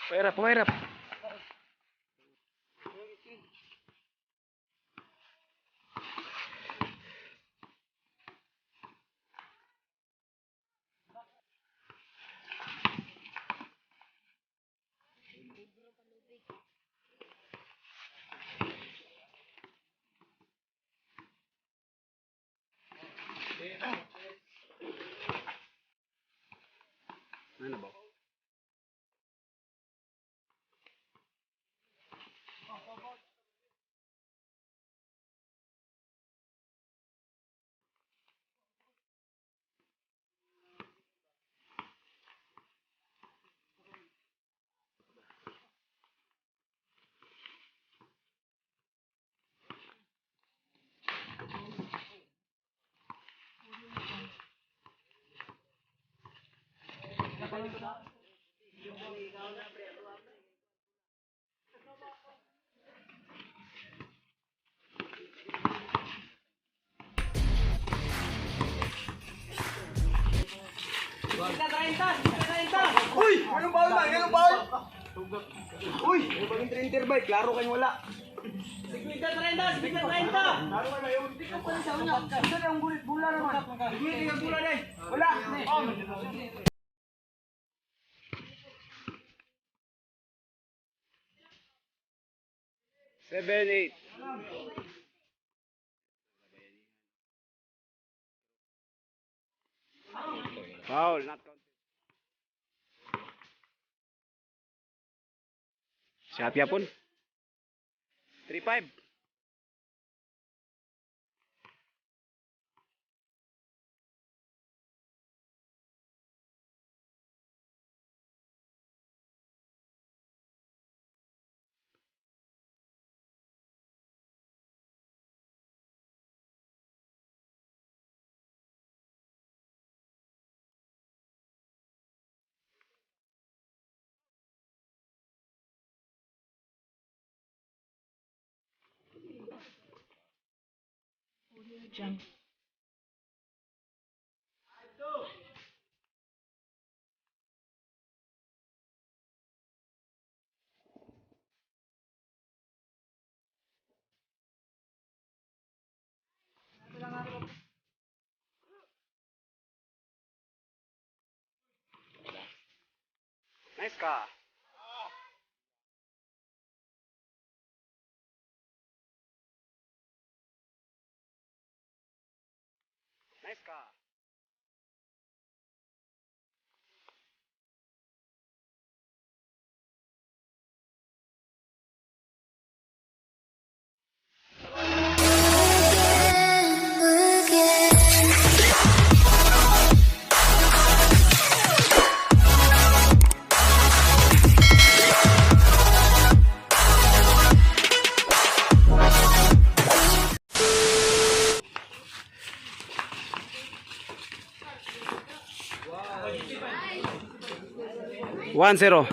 Pairap, pairap. Ano ba? Uy! Anong foul man? Anong foul? Uy! Ano ba yung printer bike? Klaro kayong wala. 50-30, 50-30. Klaro kayo na yun. Hindi ko pala sa una. Saan ang gulit? Bula naman. Hindi ang bula na eh. Wala. Oh. 7-8. Foul, not counted. Siap yapon. 3-5. Jump. Nice ka. Nice ka. 1-0.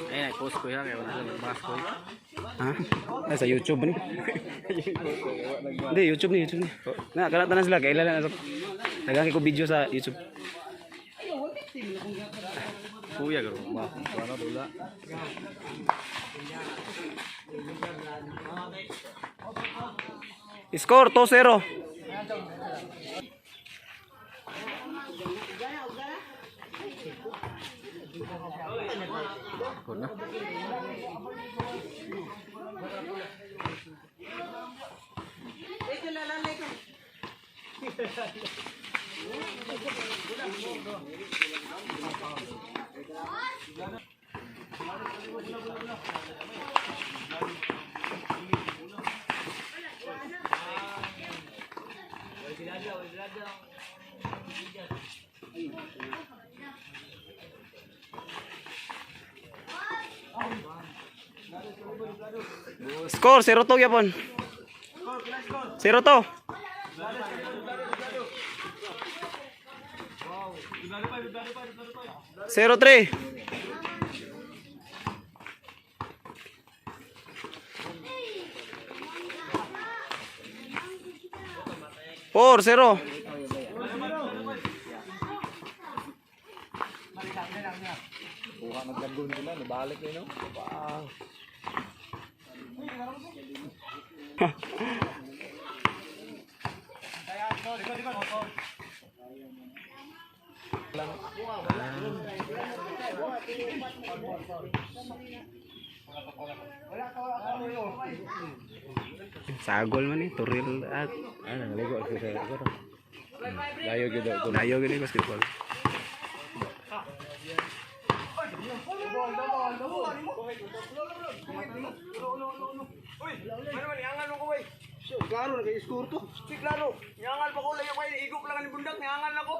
Ayun, post ko yan. Wala sa nagbas ko. Ha? Ay, sa YouTube ni. Hindi, YouTube ni, YouTube ni. Na, kanat na sila. Kailan na. Daghang ko video sa YouTube. Kuya, garo. Ba, wala, wala. Score 2-0. Ako na. Score 0-2 yapon. 0-2. 0-3. 4-0. Kuha naglagon ko na, nabalik na no. Wow. Sagol man eh, turil at Ah, nangaligo ako sa ako. Layo gyud ako. layo gini basketball. Ano man, niangal mo ko, wey. Klaro na kayo score to. Si klaro. Niangal pa ko layo kayo igop lang ni bundak, niangal na ko.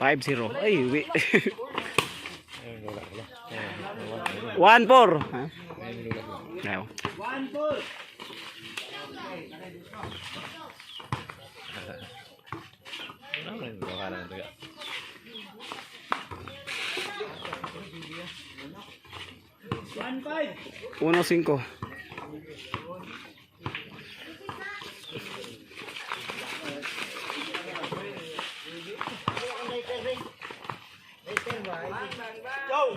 5-0. Ay, wi. 1-4. Ha? Ayaw. Ano man yung karan to? 1-5. Go.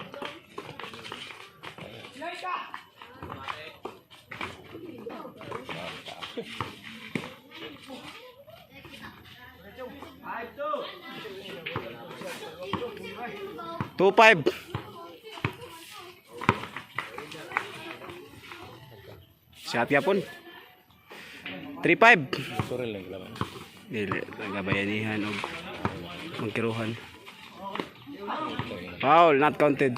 2-5. Shot yapon. 3-5. Turil lang laban. Dili, nagabayanihan og mangkiruhan. Foul, not counted.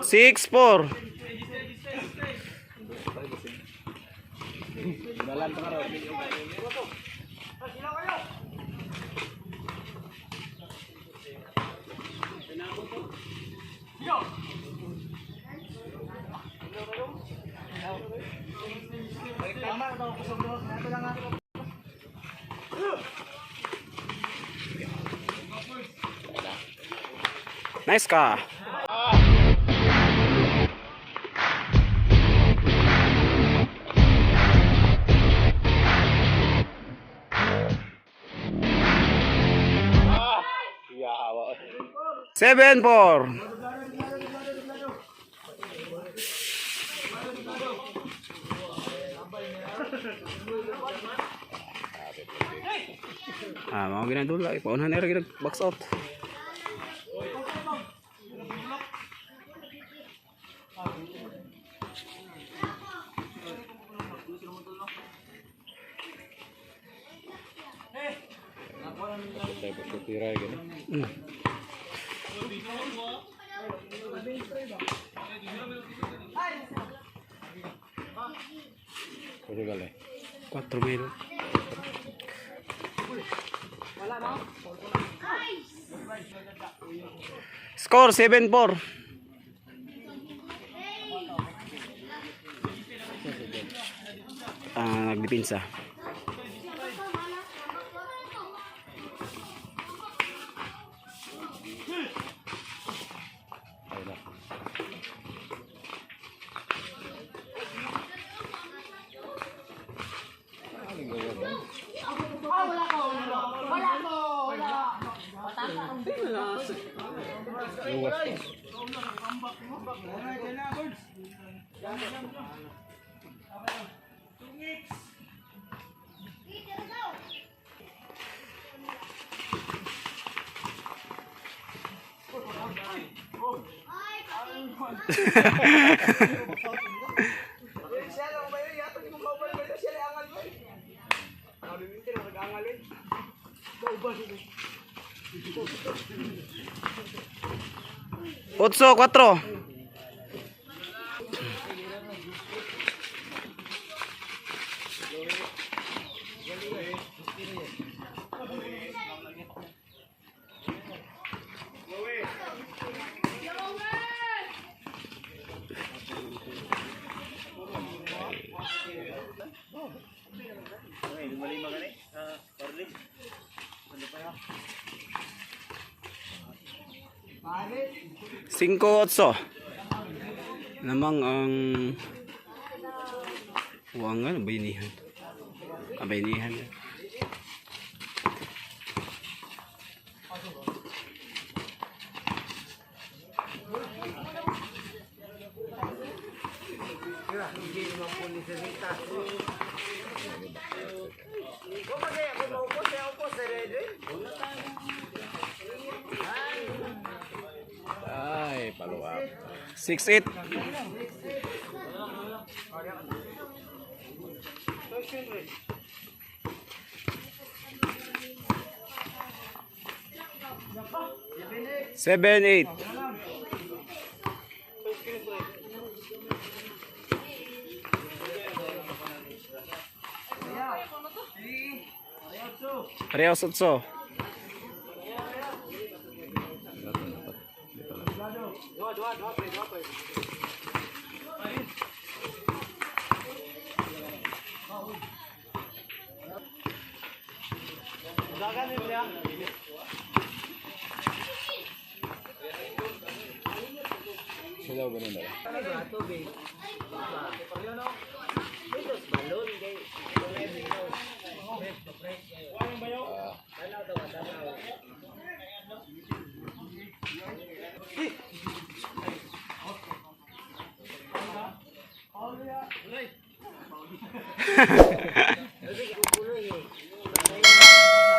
6-4. Nice ka. 7-4. Ah, mga ginadula, ipaunhan na rin box out. Tayo pa tira gani. Portugal eh. 4 mil. Score 7-4. Ah, nagdipinsa. Ayun na. Luwas. Siya lang ba yun? Yatag mo kauban ba yun? Siya lang angal ba yun? Sabi mo yun, nag-angal yun. Otso, 4. 5-8. Namang ang Wangan, bayanihan. Ah, bayanihan. Ay, follow up. 6-8. 7-8. Parehas otso. Sila ba nila?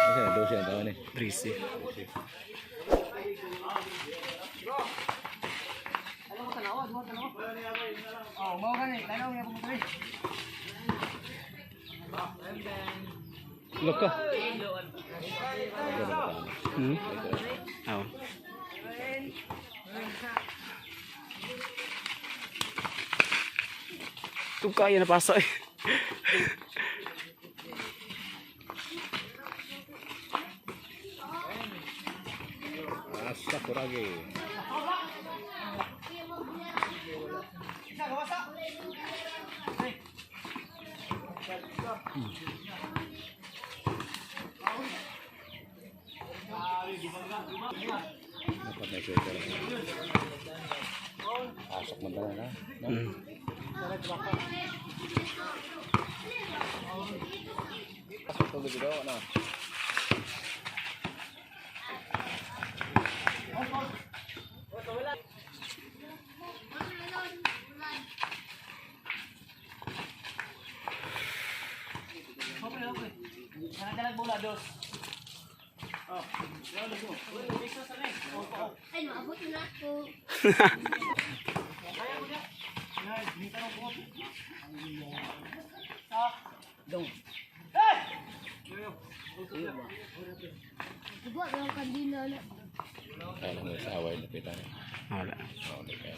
Kasi 12 ang taon eh. 13. Look ka. Hmm? Oo. Ito kaya napasa eh. Asa kuragi. Dapat na sweater. Pasok man talaga. No? Pasok tuloy daw na. Ay, maabot na ako. Diba, ang kandila na. Kaya lang sa away lapitan. Wala. Oo, di kaya.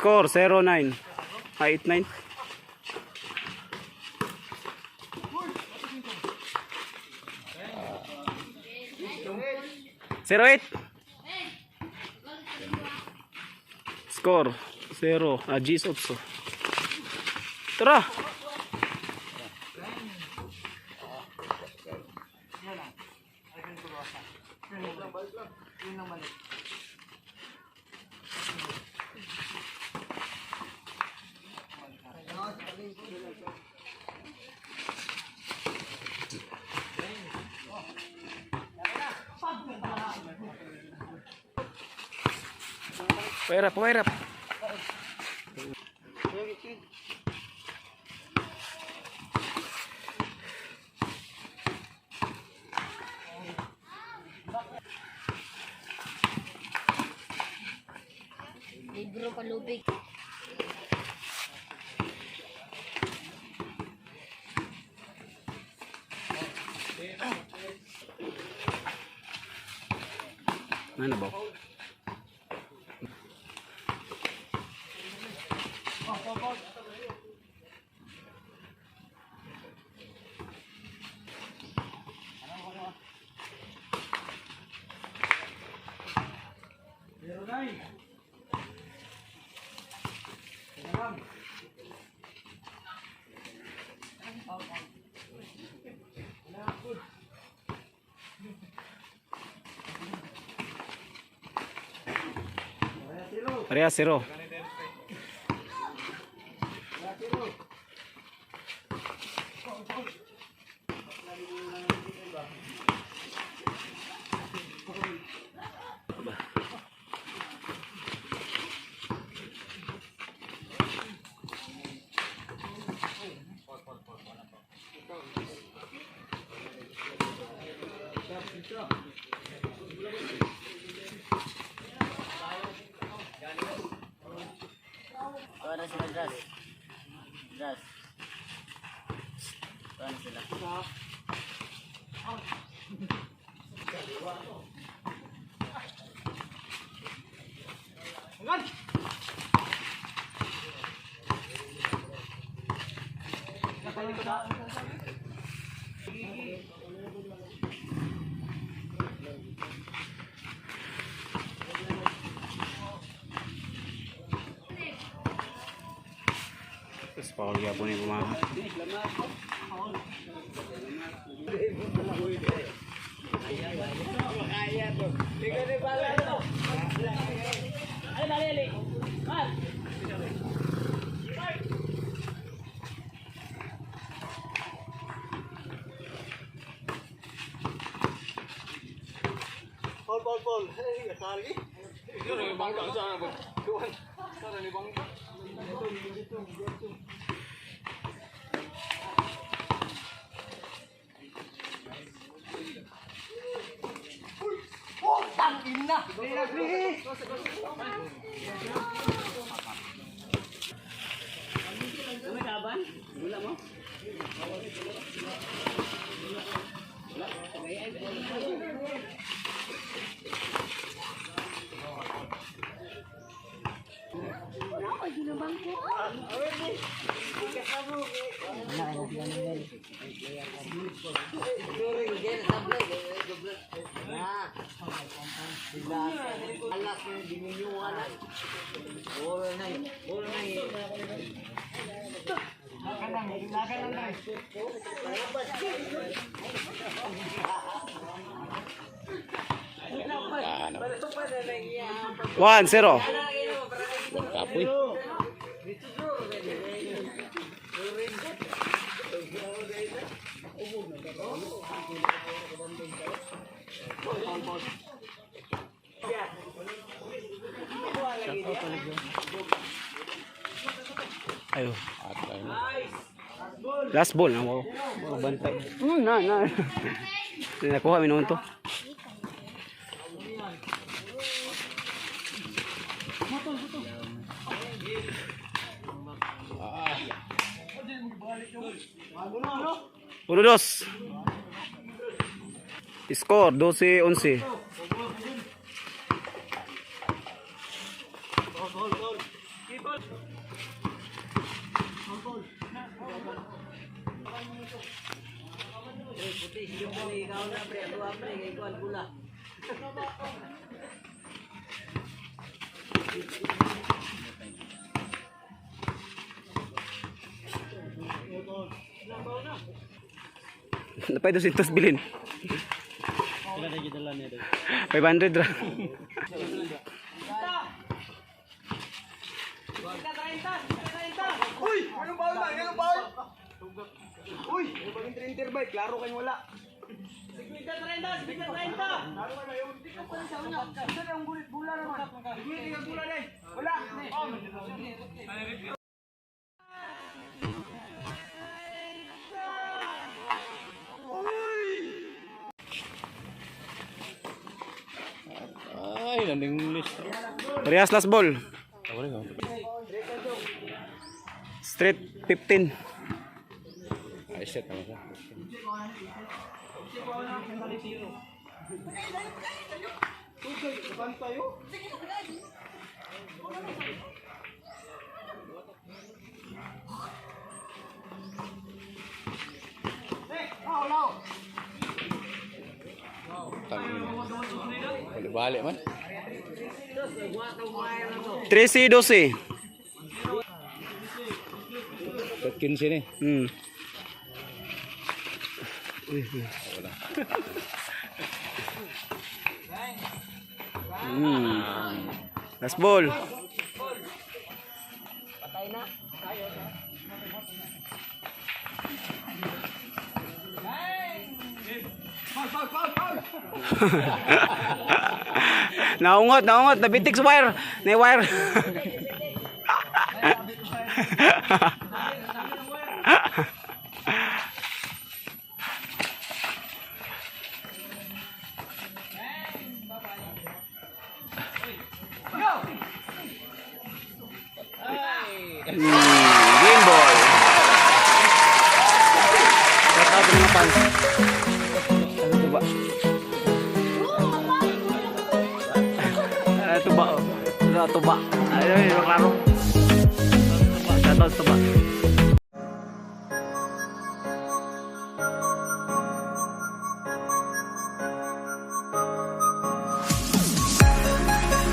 Score 0-9. Ay, 8-9. 0-8. Score 0. Ah, G's 8. Tara. Pairap, pairap. Libro palubig. Ano ba? Parehas zero. Tuwa na sila, Dras. Dras. Tuwa na sila. Tapos paul gyapon ni bumaha. Paul, Paul, Paul. Sali. Wala ko ginabang ko. 1-0. Kapoy. Ayo. Atay na. Last ball na wow. Wow, bantay. Na na. Nakuha mi noon to. Uno, dos. Score 12-11. Napay 200 bilin. 500 ra. Uy! Anong foul ba? Anong foul? Uy! Ano ba inter bike? Klaro kayong wala. 50-30! 50-30! Klaro kayo mayon. Hindi ka pala sa una. Isa na ang gulit. Bula naman. Hindi ka bula na eh. Wala! Ay, naninglis. Parehas last ball. Ako rin, oh. Street 15. Ay, set naman siya. Tangina. Balik-balik man. 13-12. Set 15 ni. Wala. Last ball. Naungot, naungot, nabitik sa wire. Na wire. Game ball. Shout out sa mga fans. Ano to ba? Ano to ba? Ano to ba? Ayun, yun, klaro. Shout out sa tuba.